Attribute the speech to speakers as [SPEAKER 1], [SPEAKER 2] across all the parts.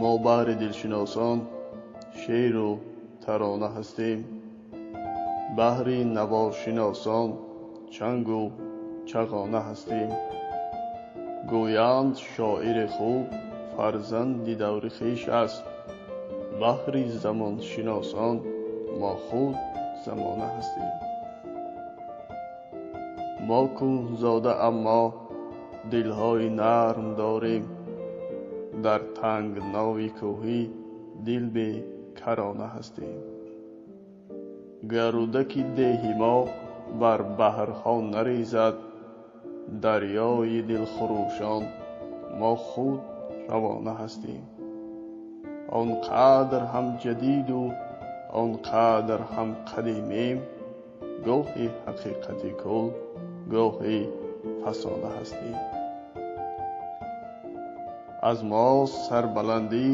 [SPEAKER 1] Мо баҳри дилшиносон шеъру тарона ҳастем, баҳри навошиносон чангу чағона ҳастем. Гӯянд шоири хуб фарзанди даври хеш аст, баҳри замоншиносон мо худ замона ҳастем. Мо кӯҳзода аммо дилҳои нарм дорем, дар тангнои кӯҳӣ дил бекарона ҳастем. Гарудаки деҳи мо бар баҳрҳо нарезад, дарёи дилхурӯшон мо худ равона ҳастем. Он қадр ҳам ҷадиду он қадр ҳам қадимем, гоҳи ҳақиқати кул, гоҳи фасона ҳастем. Аз мост сарбаландӣ,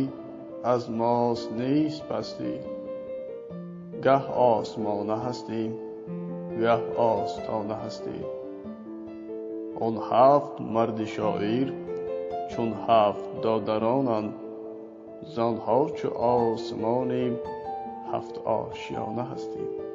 [SPEAKER 1] аз мост нест пастӣ, гаҳ осмона ҳастем, гаҳ остона ҳастем. Он ҳафт марди шоир чун ҳафт додаронанд, зонҳо чу осмонем ҳафт ошёна ҳастем.